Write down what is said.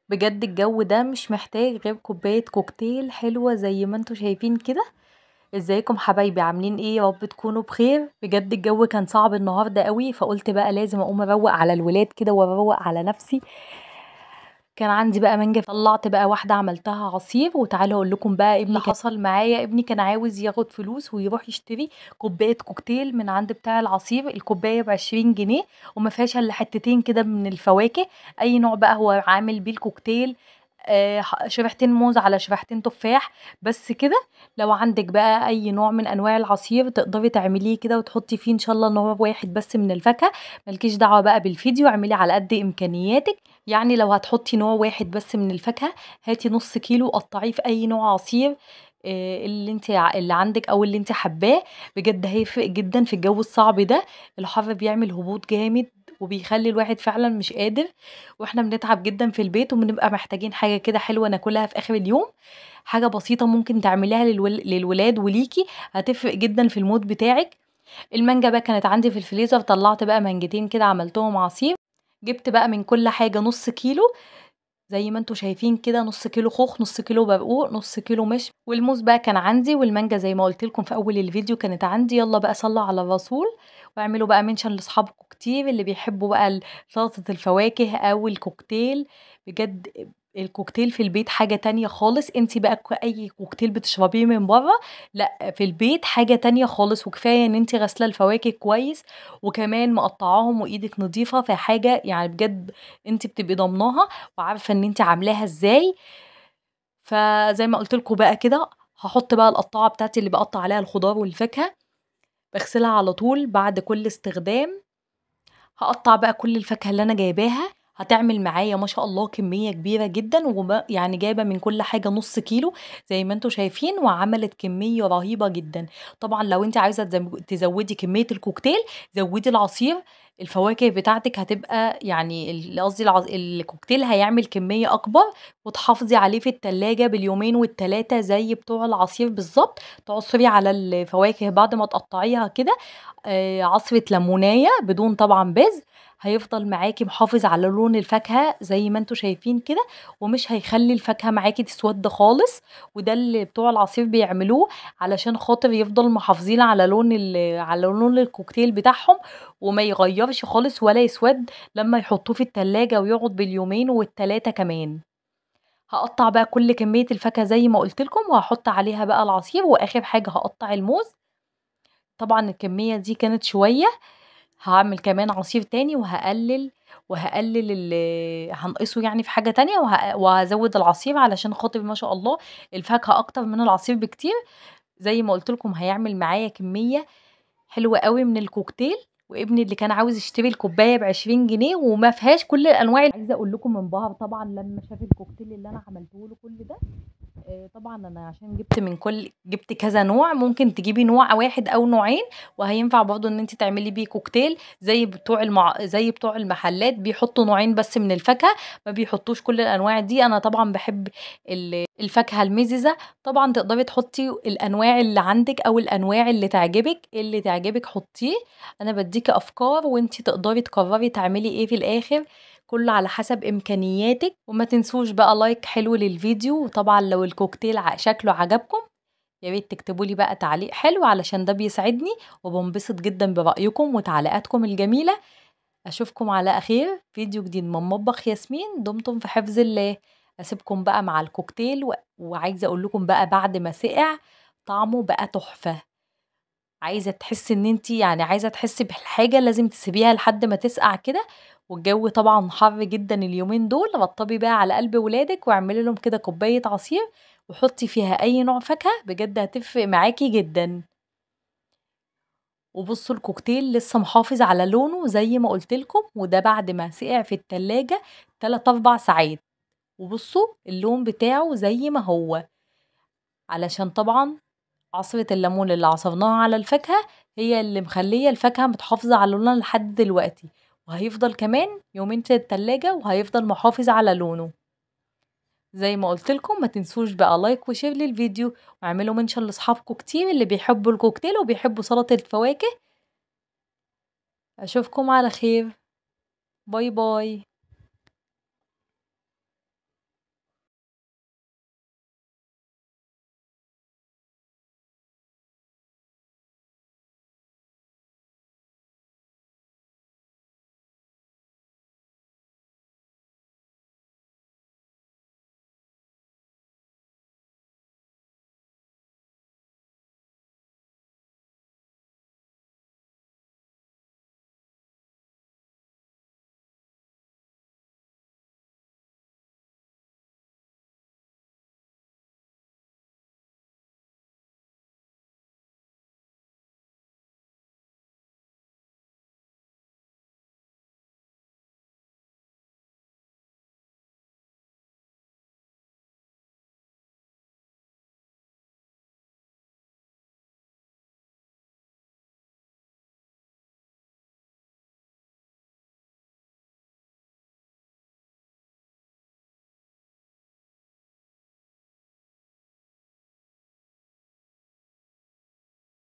بجد الجو ده مش محتاج غير كوباية كوكتيل حلوة زي ما انتوا شايفين كده. ازيكم حبايبي، عاملين ايه؟ يا رب تكونوا بخير. بجد الجو كان صعب النهارده قوي، فقلت بقى لازم اقوم اروق على الولاد كده واروق على نفسي. كان عندي بقى مانجا، طلعت بقى واحدة عملتها عصير. وتعالوا اقول لكم بقى ابني حصل معايا. ابني كان عاوز ياخد فلوس ويروح يشتري كوباية كوكتيل من عند بتاع العصير. الكوباية ب20 جنيه وما فيهاش الا حتتين كده من الفواكه، اي نوع بقى هو عامل بيه الكوكتيل، شريحتين موز على شريحتين تفاح بس كده. لو عندك بقى اي نوع من انواع العصير تقدري تعمليه كده وتحطي فيه ان شاء الله نوع واحد بس من الفاكهة، مالكيش دعوه بقى بالفيديو، اعملي على قد امكانياتك. يعني لو هتحطي نوع واحد بس من الفاكهة هاتي نص كيلو قطعية في اي نوع عصير اللي انت اللي عندك او اللي انت حباه. بجد هيفرق جدا في الجو الصعب ده. الحر بيعمل هبوط جامد وبيخلي الواحد فعلا مش قادر، واحنا بنتعب جدا في البيت وبنبقى محتاجين حاجة كده حلوة ناكلها في اخر اليوم. حاجة بسيطة ممكن تعمليها للولاد وليكي، هتفرق جدا في ال mood بتاعك. المانجا بقى كانت عندي في الفريزر، طلعت بقى مانجتين كده عملتهم عصير. جبت بقى من كل حاجة نص كيلو زي ما انتوا شايفين كده، نص كيلو خوخ، نص كيلو برقوق، نص كيلو مش. والموز بقى كان عندي، والمانجا زي ما قلت لكم في اول الفيديو كانت عندي. يلا بقى صلوا على الرسول واعملوا بقى mention لاصحابكم كتير اللي بيحبوا بقى سلطة الفواكه او الكوكتيل. بجد الكوكتيل في البيت حاجة تانية خالص. انتي بقى اي كوكتيل بتشربيه من بره، لا في البيت حاجة تانية خالص. وكفاية ان انتي غاسله الفواكه كويس وكمان مقطعاهم وايدك نظيفة، فحاجه يعني بجد انتي بتبقي ضامناها وعارفه ان انتي عاملاها ازاي. فزي ما قلت لكم بقى كده هحط بقى القطاعه بتاعتي اللي بقطع عليها الخضار والفاكهه، بغسلها على طول بعد كل استخدام. هقطع بقى كل الفاكهة اللي انا جايباها، هتعمل معايا ما شاء الله كمية كبيرة جدا، يعني جايبه من كل حاجة نص كيلو زي ما انتوا شايفين، وعملت كمية رهيبة جدا. طبعا لو انت عايزه تزودي كمية الكوكتيل زودي العصير، الفواكه بتاعتك هتبقى يعني قصدي الكوكتيل هيعمل كمية اكبر، وتحافظي عليه في التلاجة باليومين والتلاتة زي بتوع العصير بالظبط. تعصري على الفواكه بعد ما تقطعيها كده عصره ليمونيه بدون طبعا بذر، هيفضل معاكي محافظ على لون الفاكهة زي ما انتوا شايفين كده، ومش هيخلي الفاكهة معاكي تسود خالص. وده اللي بتوع العصير بيعملوه علشان خاطر يفضل محافظين على لون الكوكتيل بتاعهم وما يغيرش خالص ولا يسود لما يحطوه في التلاجة ويقعد باليومين والتلاتة كمان. هقطع بقى كل كمية الفاكهة زي ما قلت لكم، وهحط عليها بقى العصير، واخر حاجة هقطع الموز. طبعا الكمية دي كانت شوية، هعمل كمان عصير تاني وهقلل هنقصه يعني في حاجة تانية، وهزود العصير علشان خاطر ما شاء الله الفاكهة اكتر من العصير بكتير. زي ما قلت لكم هيعمل معايا كمية حلوة قوي من الكوكتيل. وابني اللي كان عاوز يشتري الكوباية ب20 جنيه وما فيهاش كل الانواع. عايزه اقول لكم انبهر طبعا لما شاف الكوكتيل اللي انا عملته له كل ده. طبعا انا عشان جبت من كل جبت كذا نوع، ممكن تجيبي نوع واحد او نوعين وهينفع برضو ان انت تعملي بيه كوكتيل زي زي بتوع المحلات بيحطوا نوعين بس من الفاكهة، ما بيحطوش كل الانواع دي. انا طبعا بحب الفاكهة المززه. طبعا تقدري تحطي الانواع اللي عندك او الانواع اللي تعجبك، اللي تعجبك حطيه. انا بديكي افكار وانت تقدري تقرري تعملي ايه في الاخر، كله على حسب امكانياتك. وما تنسوش بقى like حلو للفيديو، وطبعا لو الكوكتيل شكله عجبكم يا ريت تكتبوا لي بقى تعليق حلو علشان ده بيسعدني وبنبسط جدا برايكم وتعليقاتكم الجميلة. اشوفكم على خير فيديو جديد من مطبخ ياسمين. دمتم في حفظ الله. اسيبكم بقى مع الكوكتيل وعايزه اقول لكم بقى بعد ما سقع طعمه بقى تحفة. عايزه تحسي ان انت يعني عايزه تحسي بالحاجة لازم تسيبيها لحد ما تسقع كده. والجو طبعا حر جدا اليومين دول، رطبي بقى على قلب ولادك واعملي لهم كده كوباية عصير وحطي فيها اي نوع فاكهة، بجد هتفرق معاكي جدا. وبصوا الكوكتيل لسه محافظ على لونه زي ما قلت لكم، وده بعد ما سقع في التلاجة 3-4 ساعات. وبصوا اللون بتاعه زي ما هو، علشان طبعا عصرة الليمون اللي عصرناها على الفاكهة هي اللي مخلية الفاكهة متحافظة على لونها لحد دلوقتي، وهيفضل كمان يومين في التلاجة وهيفضل محافظ على لونه زي ما قلت لكم. ما تنسوش بقى like و share للفيديو، واعملوا mention لاصحابكم كتير اللي بيحبوا الكوكتيل وبيحبوا سلطة الفواكه. اشوفكم على خير، bye bye.